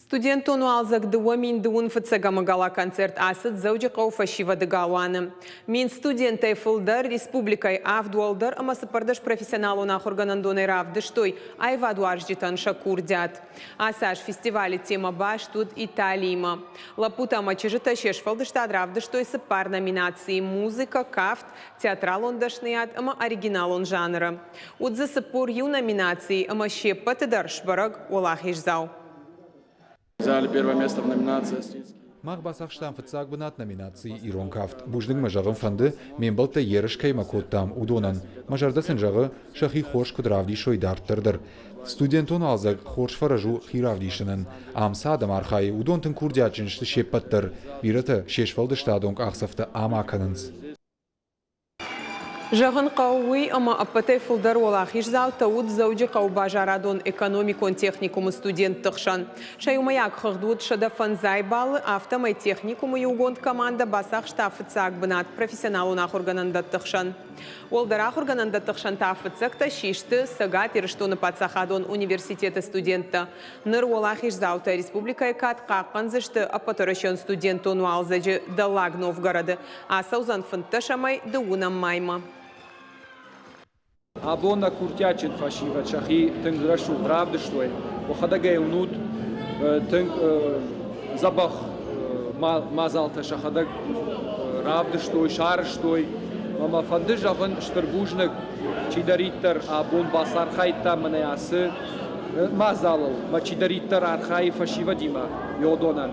Студентон уалдзӕг 2020 фыццӕгӕмы гала-концерт ацыд Дзӕуджыхъӕуы фӕсивӕды галуаны. 1000 студентӕй фылдӕр республикӕйы авд уӕлдӕр ӕмӕ 14 профессионалон ахуыргӕнӕндонӕй равдыстой аивадуарзджытӕн сӕ курдиат. Ацы аз фестивалы темӕ баст уыд Италиимӕ. Лӕппутӕ ӕмӕ чызджытӕ се сфӕлдыстад равдыстой цыппар номинацийы – музыкӕ, кафт, театралон дӕсныйад ӕмӕ оригиналон жанры. Уыд дзы 41 номинацийы ӕмӕ се ппӕты дӕр сбӕрӕг уӕлахиздзау. Взяли первое место в номинации «Осетинский». Мах бацахстам фыццаг бынат номинацийы «Ирон кафт». Бузныг мӕ зӕгъын фӕнды, ме мбӕлттӕ ерыс кӕимӕ кодтам, уыдонӕн. Мӕ зӕрдӕ сын зӕгъы, сӕхи хорз куыд равдисой дарддӕр дӕр. Студентон уалдзӕг хорз фӕрӕз у хи равдисынӕн. Ам цы адӕм архайы, уыдон тынг курдиатджын сты се ппӕт дӕр. Бирӕтӕ се сфӕлдыстадон къахдзӕфтӕ ам акӕнынц. Зӕгъын хъӕуы уый, ӕмӕ ӕппӕтӕй фылдӕр уӕлахиздзаутӕ уыд Дзӕуджыхъӕуы базарадон-экономикон техникумы студентты хсӕн. Сӕ иумӕйаг хыгъд уыд 105 баллы, афтӕмӕй техникумы иугонд командӕ бацахста фыццаг бынат профессионалон ахуыргӕнӕндӕтты хсӕн. Уӕлдӕр ахуыргӕнӕндӕтты хсӕн та фыццӕгтӕ систы Цӕгат Ирыстоны паддзахадон университеты студенттӕ. Ныр уӕлахиздзаутӕ республикӕйы кад хъахъхъӕндзысты ӕппӕтуӕрӕсеон студентон уалдзӕджы Дӕллаг Новгороды. Ацӕудзӕн 15-ӕй дыууынӕм маймӕ. Абон нӕ курдиатджын фӕсивӕд сӕхи тынг рӕсугъд равдыстой. Уӕхӕдӕг ӕй уынут, тынг дзӕбӕх мадзалтӕ сӕхӕдӕг равдыстой, сарӕзтой. Ӕмӕ фӕнды зӕгъын стыр бузныг, чидӕриддӕр абон бацархайдта мӕнӕ ацы мадзалыл, мӕ чидӕриддӕр архайы фӕсивӕдимӕ, уыдонӕн.